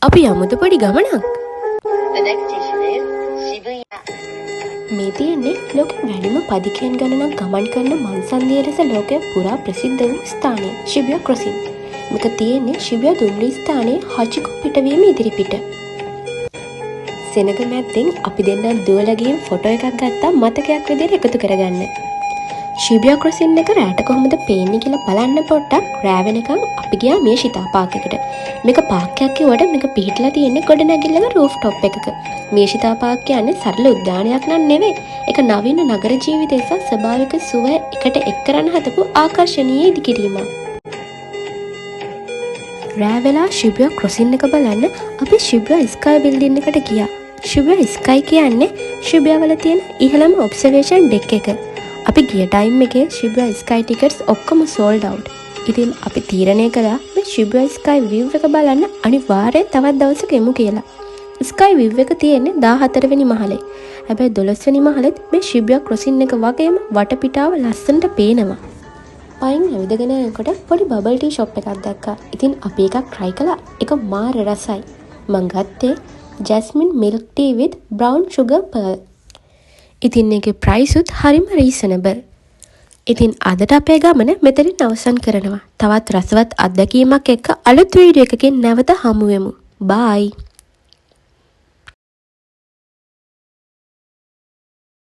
අපි යමුද පොඩි ගමනක්? The next station is Shibuya. මේ තියෙන්නේ ලෝකෙ වැඩිම පදිකයන් ගණනක් ගමන් කරන මංසන්ධිය ලෙස ලෝකය පුරා ප්‍රසිද්ධ වූ ස්ථානය, ශිබුයා ක්‍රොසින්. මේක තියෙන්නේ ශිබුයා දුම්රිය ස්ථානයේ හචිකෝ පිටවීම ඉදිරිපිට. සෙනග මැද්දෙන් අපි දෙන්නා දුවලා ගිහින් ෆොටෝ එකක් ගත්තා මතකයක් විදිහට එකතු කරගන්න. ශිබුයා ක්‍රොසින් එක රෑට කොහොමද පේන්නේ කියලා බලන්න පොඩ්ඩක් රෑ වෙනකන් අපි ගියා මියාශිතා පාක් එකට. මේක පාක් එකක් කිව්වට මේක පිහිටලා තියෙන්නේ ගොඩනැගිල්ලක රූෆ් ටොප් එකක. මියාශිතා පාක් කියන්නේ සරල උද්‍යානයක් නම් නෙවෙයි. ඒක නවීන නගර ජීවිතය සහ ස්වභාවික සුවය එකට එක් කරන්න හදපු ආකර්ෂණීය ඉදිකිරීමක්. රෑ වෙලා ශිබුයා ක්‍රොසින් එක බලන්න අපි ශිබුයා ස්කයි බිල්ඩින් එකට ගියා. ශිබුයා ස්කයි කියන්නේ ශිබුයා වල තියෙන ඉහළම ඔබ්සර්වේෂන් ඩෙක් එක. අපි ගිය ටයිම් එකේ ශිබුයා ස්කයි ටිකට්ස් ඔක්කොම සෝල්ඩ් අවුට්. ඉතින් අපි තීරණය කළා මේ ශිබුයා ස්කයි විව් එක බලන්න අනිවාර්යෙන් තවත් දවසක එමු කියලා. ස්කයි විව් එක තියෙන්නේ 14 වෙනි මහලේ. හැබැයි 12 වෙනි මහලෙත් මේ ශිබුයා ක්‍රොසින් එක වගේම වටපිටාව ලස්සනට පේනවා. පයින් ඇවිදගෙන යනකොට පොඩි බබල් ටී ෂොප් එකක් දැක්කා. ඉතින් අපි එකක් try කළා. ඒක මාර රසයි. මං ගත්තේ jasmine milk tea with brown sugar pearl. ඉතින් ඒකේ ප්‍රයිසුත් හරිම රීසනබල්. ඉතින් අදට අපේ ගමන මෙතනින් අවසන් කරනවා. තවත් රසවත් අත්දැකීමක් එක්ක අලුත් වීඩියෝ එකකින් නැවත හමු වෙමු. බායි.